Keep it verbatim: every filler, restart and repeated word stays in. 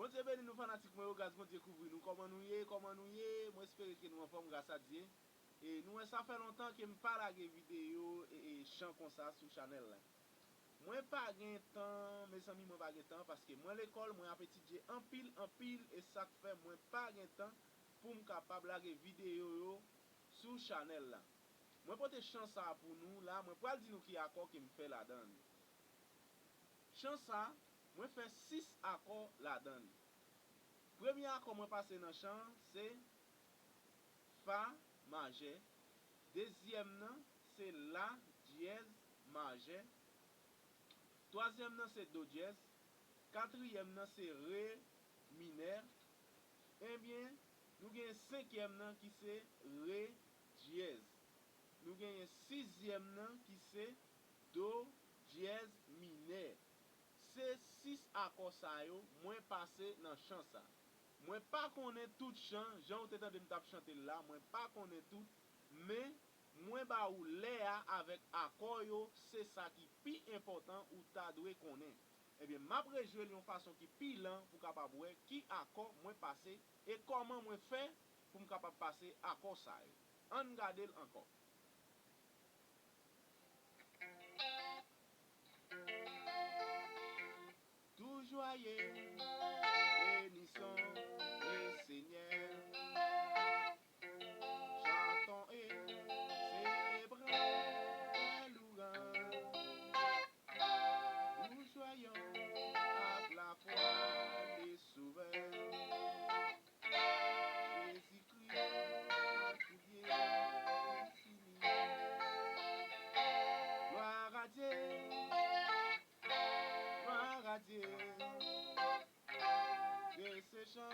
Bondye beni nou fanatik mwen yo, gras Bondye kouvri nou. Kòman nou ye? Kòman nou ye? Mwen espere ke nou anfòm gras a Dye. E nou wè sa fè lontan ke m pa lage videyo e, e chan konsa sou chanèl la. Mwen pa gen tan, mezanmi, mwen pa gen tan, paske mwen lekòl, mwen ap etidye anpil, anpil, e sa k fè mwen pa gen tan pou m kapab lage videyo yo sou chanèl la. Mwen pote chan sa a pou nou la, mwen pral di nou ki akò ke m fè ladan l. Chan sa, mwen fè sis akò ladan l. Premye akò mwen pase nan chan an, se fa majè. Dezyèm nan, se la dyèz majè. Twazyèm nan, se do dyèz. Katriyèm nan, se re minè. Ebyen, nou gen senkyèm nan ki se re dyèz. Nou genyen sizyèm nan ki se do dyèz minè. Se sis akò sa yo mwen pase nan chan sa. Mwen pa konnen tout chan, jan ou te tande m t ap chante l la, mwen pa konnen tout, men mwen ba ou lè a avèk akò yo, se sa ki pi enpòtan ou ta dwe konnen. Ebyen, m ap rejwe l yon fason ki pi lan pou w kapab wè ki akò mwen pase e kòman mwen fè pou m kapab pase akò sa yo. Ann gade l ankò. Tou jwaye, benisons le Seigneur. Chantons et célébrons la louange. Nous joyons avec la foi le Sauveur. Jésus-Christ, tout est fini. Gloire à Dieu, gloire à Dieu. Que ce chant